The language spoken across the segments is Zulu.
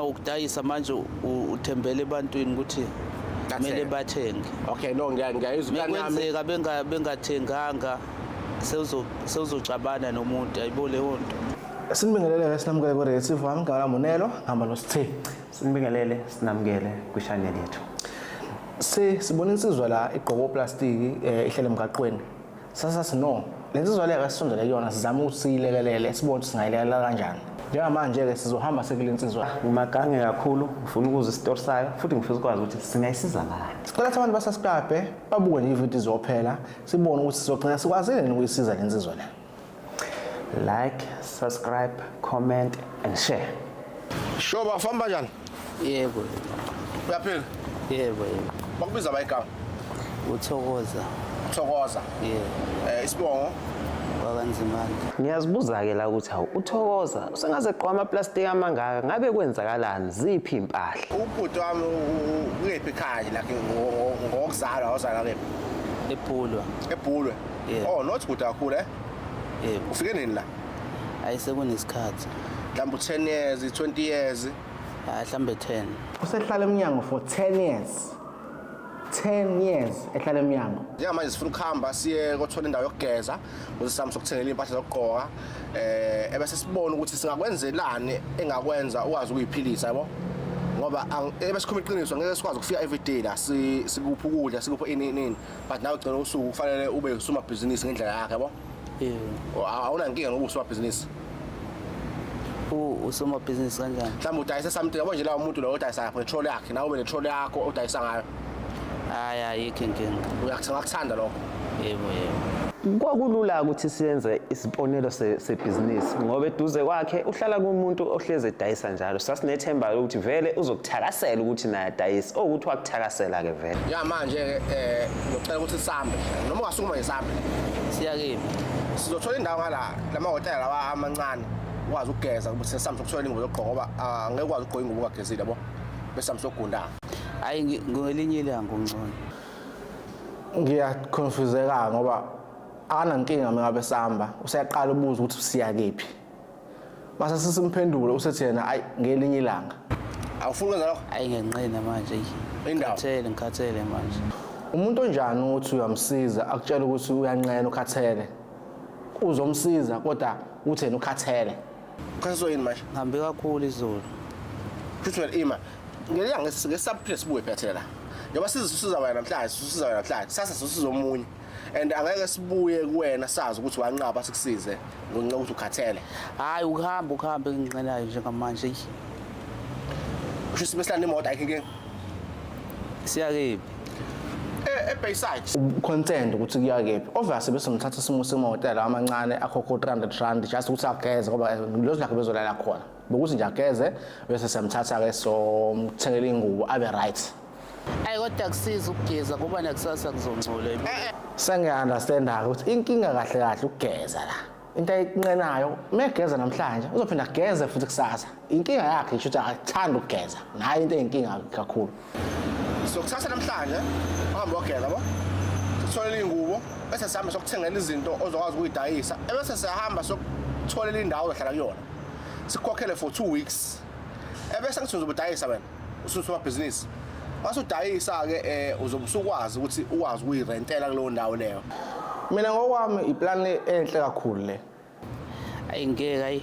Ukudayisa manje uthembele ebantwini ukuthi kumele bathenge. Okay, no, ngiyayizwa plan yami. Mekwenzeka bengathenganga, sewuzoxabana nomuntu, ayibo leyo nto. Sinibingelele, sinamukele ku-Creative wami, igama lami uNelo, ngihamba noSithe. Sinibingelele, sinamukele kwi-channel yethu. Sibona insizwa la igqoke oplastiki, ihlele emgaqweni. Sasa no, le nsizwa le akasisondele kuyona, sizame ukuthi siyilekelele, sibone ukuthi singayilekelela kanjani. Njengamanje-ke sizohamba sekule nsizwa. Ngimagange kakhulu, ngifuna ukuzwa isitori sayo futhi ngifisa ukwazi ukuthi singayisiza ngani. Sicela ukuthi abantu ba-subscribe, babuke nje ividiyo izophela, sibone ukuthi sizogcina sikwazile yini ukuyisiza le nsizwa le. Like, subscribe, comment and share. Sho bafamba kanjani? Yebo. Uyaphila? Yebo. Bakubiza bayigama? Uthokoza. Thokoza. Yebo. Isibongo? WakaNzimande. Ngiyazibuza-ke la ukuthi hawu, uThokoza usengaze gqoka amaplastiki amangaka, ngabe kwenzakalani, ziphi iy'mpahla? Ubhuti wami ukephi ekhaya like ngokuzalwa, wazalwa kephi? Ebhulwa. Ebhulwe. Yeah. Oh, not kude kakhulu eh. Yebo. Ufike nini la? Hayi, sekunesikhathi. Mhlawumbe 10 years, 20 years. Hayi, mhlambe 10. Usehlala emnyango for 10 years. 10 years ehlala emnyango. Njengamanje sifuna ukuhamba siye kothola indawo yokugeza ukuze sihambe sokuthengela impahla zokugqoka, ebese sibona ukuthi singakwenzelani engakwenza ukwazi ukuyiphilisa, yabo, ngoba ebese sikhuluma iqiniso, ngeke sikwazi ukufika everyday la sikupha ukudla, sikupha ini ini, but nawe ugcina usuku kufanele ube usomabhizinisi ngendlela yakhe, yabo. Yebo. Awunankinga ngokuba usomabhizinisi? Usomabhizinisi kanjani? Mhlawumbe udayisa something, yabo, nje lawo muntu lo odayisa lapho ne-trolley yakhe, nawe ube ne-trolley yakho odayisa ngayo. Hayi, ayikho inkinga. Uyakuthanda lokho? Yebo. Kwakulula ukuthi siyenze isibonelo sebhizinisi ngoba eduze kwakhe uhlala kumuntu ohlezi edayisa njalo. Sasinethemba lokuthi vele uzokuthakasela ukuthi naye adayise, owukuthi wakuthakasela-ke vele. Ya, manje-ke ngiyocela ukuthi sihambe, noma ungasukuma nje sihambe. Siya kephi? Sizothola indawo ngala lamahhotela lawa amancane, ukwazi ukugeza ukuthi sihambe sokuthola ingubo yokugqoka, ngoba angeke ukwazi ukugqoka ingubo ungagezile, yabo, bese sihambe siyogunda. Hayi, ngelinye ilanga ungcono. Ngiya-confuseka ngoba akanankinga mengabe sihamba, useyaqala ubuza ukuthi siya kephi, mase sisimphendule usethi yena ayi, ngelinye ilanga. Awufuni ukwenza lokho? Hayi, ngiyanqena manje, eyi. Indawo? Ngikhathele, ngikhathele manje. Umuntu onjani ukuthi uyamsiza akutshela ukuthi uyanqena, ukhathele? Uzomsiza kodwa uthi yena ukhathele. Ukhathele yini manje? Ngihambe kakhulu izolo. Futhi wena ima ngelanga ngesaphile sibuye phela thina la, njengoba sizosiza wena namhlanje, sisiza wena namhlanje, sasa sisiza omunye, and angeke sibuye kuwena sazi ukuthi wanqaba sikusize ngenxa ukuthi ukhathele. Hayi, ukuhamba enginqenayo njengamanje, eyi. Kusho sibe silanda imoto, ayikho inkinga. Siya kephi? E-Bayside. Content ukuthi kuya kephi, obviously bese ngithatha isimo semahhotela amancane akhokho R300 just ukuthi ageze, ngoba lezo lakhe bezolala khona, bekuthi nje ageze, bese siyamthatha-ke somthengela ingubo, abe right. Hayi, kodwa kusiza ukugeza ngoba nakusasa kuzongcola. Sengiya-understanda-ke ukuthi inkinga kahle kahle ukugeza la, into ayikunqenayo. Uma egeza namhlanje uzophinda ageze futhi kusasa. Inkinga yakhe isho ukuthi akakuthandi ukugeza, nayo into eyinkinga kakhulu. Sizokuthatha namhlanje uhambe wogeza, yabo, sitholele iy'ngubo, bese sihambe sokuthengela izinto ozokwazi ukuyidayisa, ebese siyahamba sokutholela indawo ozohlala kuyona, sikukhokhele for 2 weeks, ebese ngithi uzobe udayisa wena ususomabhizinisi. Masudayisa-ke uzobe usukwazi ukuthi ukwazi ukuyirentela kuleyo ndawo leyo. Mina ngokwami iplani enhle kakhulu le. Hayi, ngeke, hayi,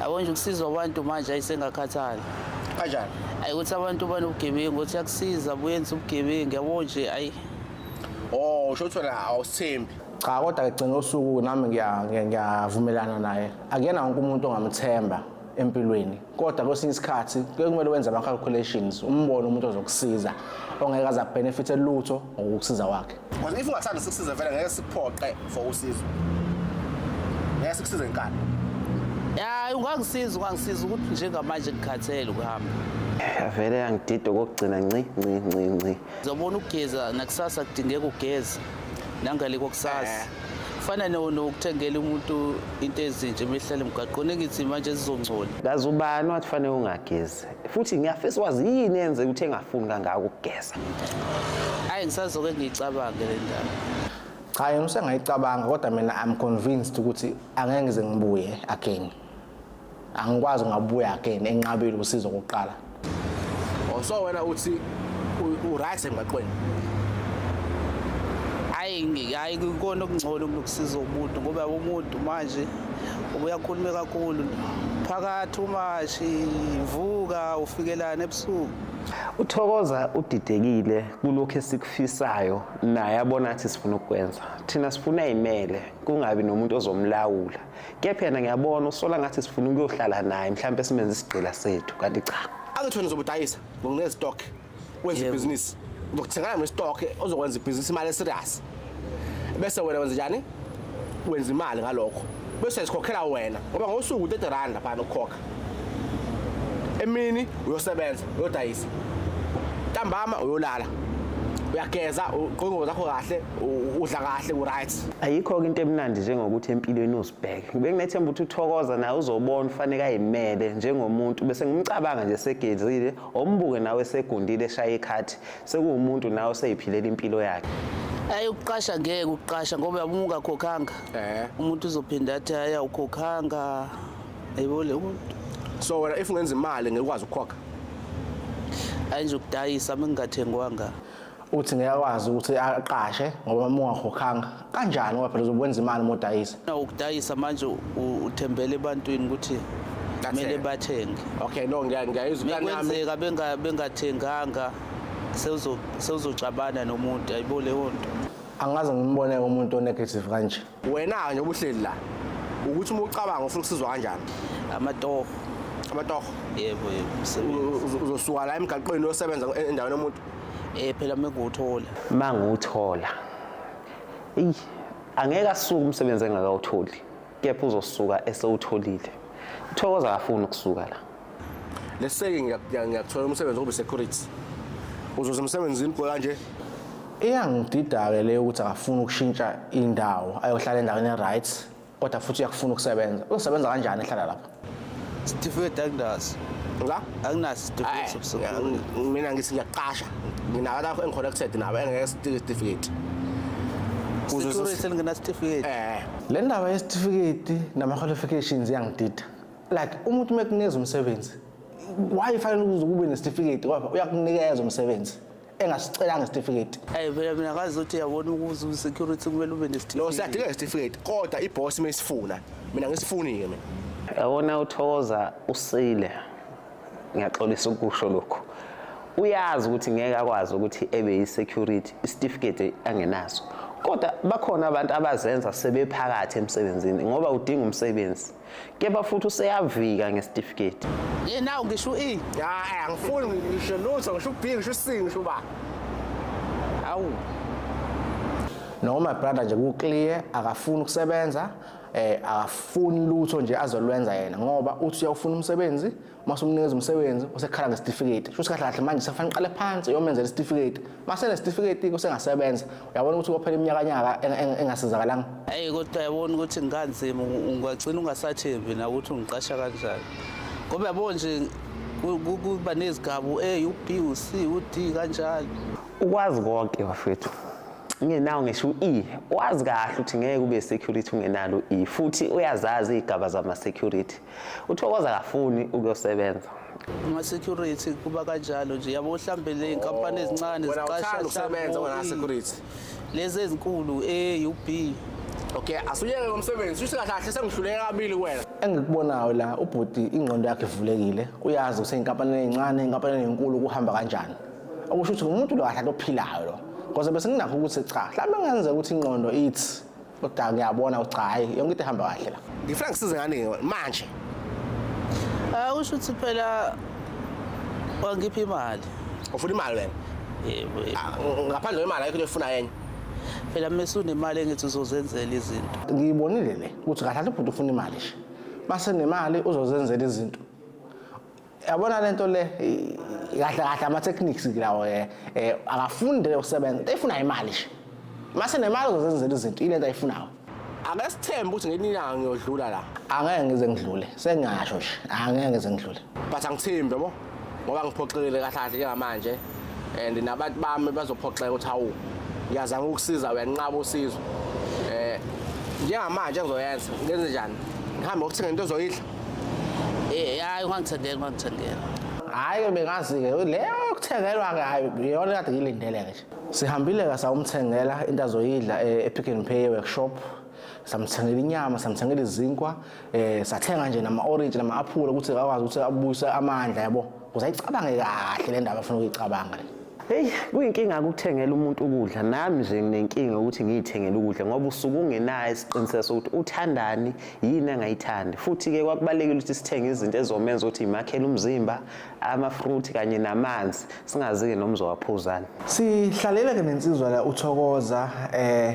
yabo nje ukusizwa abantu manje ayisengakhathali. Kanjani? Hayi, ukuthi abantu banobugebengu, ukuthi akusiza buyenza ubugebengu, yabo nje, ayi. Oh, usho ukuthi wena awusithembi? Cha, kodwa gcina usuku nami ngiyavumelana naye, akuyena wonke umuntu ongamthemba empilweni, kodwa kwesinye isikhathi kuye kumele wenze ama-calculations, umbone umuntu ozokusiza ongeke aze a-benefite lutho ngokukusiza kwakhe. Because if ungathanda sikusize vele, ngeke sikuphoqe for usizo, ngeke sikusize ngenkani. Hayi, ungangisiza ukuthi njengamanje ngikhathele ukuhamba. Vele yangidida okokugcina, nci nci nci nci. Uzobona ukugeza nakusasa kudingeka ugeze nangale kwakusasa. Kufana nokuthengela umuntu into ezintsha emehlala emgaqweni, engithi manje zizongcola. Kazi ubani wathi fanele ungagezi? Futhi ngiyafisa ukwazi yini yenze ukuthi engafuni kangaka ukugeza. Hayi, ngisazoke ngiyicabange le ndaba. Cha, yena usengayicabanga, kodwa mina I'm convinced ukuthi angeke ngize ngibuye again. Angikwazi ngabuya again enqabile usizo kokuqala. Oh, so wena uthi u-right emgaqweni? Hayi, hayi, kukona okungcono kunokusiza umuntu, ngoba umuntu manje ubuyakhulume kakhulu phakathi umashi vuka ufikelana ebusuku. Uthokoza udidekile kulokhu esikufisayo, naye abona ngathi sifuna ukukwenza. Thina sifuna ayimele, kungabi nomuntu ozomlawula, kepha yena ngiyabona usola ngathi sifuna ukuyohlala naye, mhlawumbe simenze isigqila sethu, kanti cha. Angithi wena uzobudayisa ngokunestock, wenza ibhizinisi, uzokuthengana nestock, ozokwenza ibhizinisi, imali eserious, bese wena wenza njani? Wenza imali ngalokho, bese sikhokhela wena, ngoba ngosuku u-30 rand laphana ukukhokha. Emini uyosebenza, uyodayisa, ntambama uyolala, uyageza, ugqoke ingubo zakho kahle, udla kahle, u-right. Ayikho-ke into emnandi njengokuthi empilweni uzibheke. Benginethemba ukuthi uthokoza naye uzobona ufaneke ayimele njengomuntu, bese ngimcabanga nje segezile, ombuke nawe segundile, eshaya ikhathi, sekuwumuntu nawe oseyiphilela impilo yakhe. Hayi, ukuqasha ngeke, ukuqasha ngoba uma ungakhokhanga umuntu uzophinda athi hayi, awukhokhanga, yebo le umuntu. So wena if ungenza imali ngeke ukwazi ukukhokha? Hayi nje, ukudayisa uma ngingathengwanga. Uthi ngeke akwazi ukuthi aqashe ngoba uma ungakhokhanga kanjani, ngoba phela uzokwenza imali uma udayisa. Ukudayisa manje uthembele ebantwini ukuthi kumele bathenge. Okay, no, ngiyayizwa plan yami. Mekwenzeka bengathenganga, sewuzoxabana nomuntu, ayibo leyo nto. Angaze ngimbone umuntu onegative kanje. Wena-ke njengoba uhleli la, ukuthi uma ucabanga ufuna ukusizwa kanjani? Amatoho. Amatoho? Yebo, umsebenzi. Uzosuka la emgaqweni uyosebenza endaweni yomuntu? Phela mengiwuthola. Uma ngiwuthola, eyi, angeke asuke umsebenzi engakawutholi, kepha uzosuka esewutholile. Uthokoza akafuni ukusuka la. Leseke ngiyakuthola umsebenzi wokuba security, uzoza emsebenzini ugqoke kanje. Iyangidida-ke leyo ukuthi akafuni ukushintsha indawo ayohlala endaweni e-right, kodwa futhi uyakufuna ukusebenza. Uzosebenza kanjani ehlala lapha? Certificate anginaso. Nga? Anginaso certificate sobusekhurity. Mina ngithi ngiyaqasha, nginabo lapho engiconnected nabo engeke certificate. Security lingena certificate? Eh. Le ndaba yesitifiketi nama-qualifications iyangidida. Like umuntu uma ekunikeza umsebenzi, why fanele ukuze kube nesitifiketi, ngoba uyakunikeza umsebenzi engasicelanga isitifiketi? Hayi phela, mina ngazi ukuthi yabona ukuze ube-security kumele ube No, nesitifiketi. siyadinga isitifiketi, kodwa ibhosi uma isifuna, mina ngisifuni-ke mina. Yabona, uthokoza usile, ngiyaxolisa ukusho lokhu. Uyazi ukuthi ngeke akwazi ukuthi ebe yi-security isitifiketi angenaso, kodwa bakhona abantu abazenza sebephakathi emsebenzini ngoba udinga umsebenzi, kepha futhi useyavika ngesitifiketi. Ye, nawu ngisho u-E. Ya, angifuni ngisho lutho, ngisho u-B, ngisho u-C, ngisho uba. Awu. Noma brother nje ku-clear, akafuni ukusebenza, akafuni lutho nje azolwenza yena, ngoba uthi uyawufuna umsebenzi, mase umnikeza umsebenzi usekhala ngesitifiketi. Shuthi kahle kahle manje sefanele uqale phansi uyomenzela isitifiketi, mase nesitifiketi usengasebenza. Uyabona ukuthi kophela iminyakanyaka engasizakalanga. Hayi, kodwa yabona ukuthi nganzima, ungagcina ungasathembi na ukuthi ungiqasha kanjani, ngoba yabo nje kuba nezigaba, u-A, u-B, u-C, u-D, kanjalo. Ukwazi konke bafethu, ungenawo ngisho u-E, wazi kahle ukuthi ngeke ube security ungenalo u-E, futhi uyazazi iy'gaba zama-security. Uthokoza akafuni ukuyosebenza. Ama-security kuba kanjalo nje, yabo, mhlambe le y'nkampani ezincane Wena ziqasha uthanda ukusebenza mhlambe wena o-E. security. Lezi ezinkulu, A, u-B. Okay, asuyeke ngomsebenzi, shuthi kahle kahle sengihluleke kabili kuwena. Engikubonayo la, ubhuti ingqondo yakhe ivulekile, uyazi ukuthi ey'nkampanini ey'ncane, ey'nkampanini ey'nkulu kuhamba kanjani, okusho ukuthi umuntu lo kahle kahle ophilayo lo, because bese nginakho ukuthi cha, mhlawumbe kungenzeka ukuthi ingqondo ithi, kodwa ngiyabona ukuthi cha, hhayi, yonke into ihamba kahle la. Ngifuna ngisize ngani manje? Ah, usho ukuthi phela wangipha imali. Ufuna imali wena? Yebo. Ah, ngaphandle kwemali ayikho into efuna yenye. Phela mase unemali engithi uzozenzela izinto. Ngiyibonile le ukuthi kahle kahle ubhuti ufuna imali nje, mase nemali uzozenzela izinto. Yabona lento le, kahle kahle ama-techniques lawo, akafundi le ukusebenza, into ayifunayo imali nje, mase nemali uzozenzela izinto, ile nto ayifunayo. Ake sithembe ukuthi ngelinye ilanga ngiyodlula la. Angeke ngize ngidlule, sengingasho nje, angeke ngize ngidlule. But angithembi, yabo, ngoba ngiphoxekile kahle kahle njengamanje, and nabantu bami bazophoxeka ukuthi hawu, ngiyazama ukukusiza, uyanqaba usizo. Njengamanje ngizoyenza ngenze njani? Ngihambe ngokuthenga into ozoyidla? Hayi, ungangithengela, ungangithengela. Hhayi-ke, bengazi-ke leyo yokuthengelwa-ke, hhayi, iyona kade ngiyilindele-ke nje. Sihambile-ke sawumthengela into azoyidla e-Pick n Pay workshop. Samthengela inyama, samthengela izinkwa, sathenga nje nama-orange nama-aphula ukuthi akwazi ukuthi abuyise amandla, yabo, ukuze ayicabange kahle le ndaba afuna ukuyicabanga le. Hey, kuyinkinga ukuthengela umuntu ukudla. Nami nje nginenkinga ukuthi ngiyithengele ukudla ngoba usuke ungenayo isiqiniseko sokuthi uthandani, yini angayithandi. Futhi-ke kwakubalulekile ukuthi sithenge izinto ezizomenza ukuthi imakhele umzimba, ama-fruit kanye namanzi, singazi-ke noma uzowaphuzani. Sihlalele-ke nensizwa la uThokoza,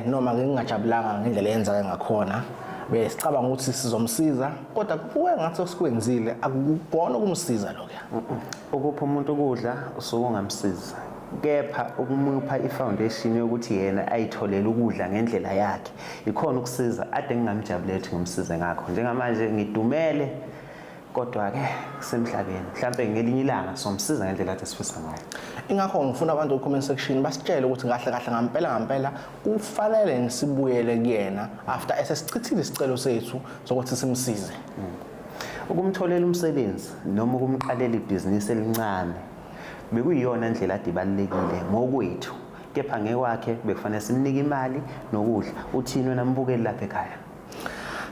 noma ke ngingajabulanga ngendlela eyenzeka ngakhona. Besicabanga ukuthi sizomsiza, kodwa kubuke ngathi esikwenzile akukona ukumsiza lokho. Ukupha umuntu ukudla usuke ungamsiza, kepha ukumupha i-foundation yokuthi yena ayitholele ukudla ngendlela yakhe ikhona ukusiza ade ngingamjabuleli ukuthi ngimsize ngakho. Njengamanje ngidumele, kodwa-ke kusemhlabeni, mhlampe ngelinye ilanga somsiza ngendlela ade sifisa ngayo. Ingakho ngifuna abantu ku-comment section basitshele ukuthi kahle kahle, ngampela ngampela, kufanele sibuyele kuyena after esesichithile isicelo sethu sokuthi simsize. Ukumtholela umsebenzi noma ukumqalela ibhizinisi elincane bekuyiyona ndlela ade ibalulekile ngokwethu, kepha ngekwakhe bekufanele simnike imali nokudla. Uthini wena mbukeli lapha ekhaya?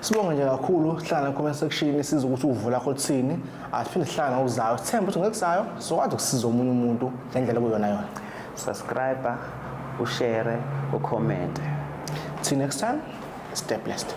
Sibonge nje kakhulu. Hlala comment section siza ukuthi uvo lakho luthini. Asiphinde sihlangane ngokuzayo, sithembe ukuthi ngekuzayo sizokwazi ukusiza omunye umuntu ngendlela okuyona yona. Subscribe, ushare, ucomment. Till next time, stay blessed.